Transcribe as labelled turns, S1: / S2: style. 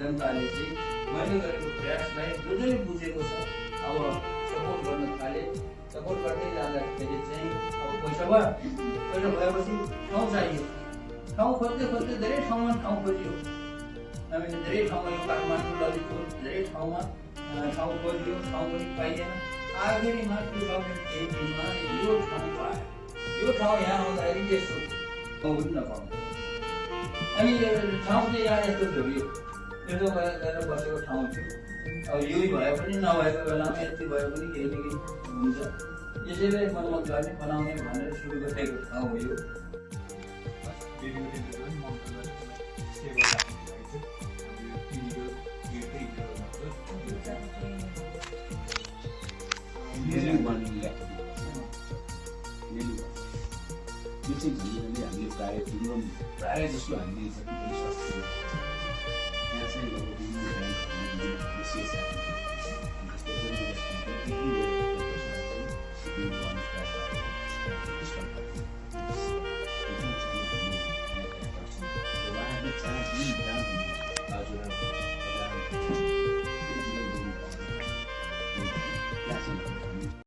S1: जनताले चाहिँ मैले गरेको प्रयासलाई जो जसले बुझेको छ अब सपोर्ट गर्न थाले। सपोर्ट गर्दै जाँदाखेरि चाहिँ अब पैसा भएपछि ठाउँ चाहियो। ठाउँ खोज्दै खोज्दै धेरै ठाउँमा ठाउँ खोजियो। हामीले धेरै ठाउँमा यो काठमाडौँ ललितपुर धेरै ठाउँमा ठाउँ खोजियो, ठाउँ पनि पाइएन। आखिरीमा 2018मा यो ठाउँ पायो। यो ठाउँ यहाँ आउँदाखेरि यस्तो ठाउँ पनि नपाउनु। अनि यो ठाउँ चाहिँ यहाँ यस्तो थियो, यो गएर बसेको ठाउँ थियो। अब यही भए पनि नभएको बेलामा यति भए पनि केही न केही हुन्छ। यसैले मर्मत गर्ने बनाउने भनेर सुरु गरेको ठाउँ हो यो।
S2: यो चाहिँ हामीले प्रायः जस्तो हामीले यहाँ चाहिँ अब विशेष उहाँहरूले चाहन्छ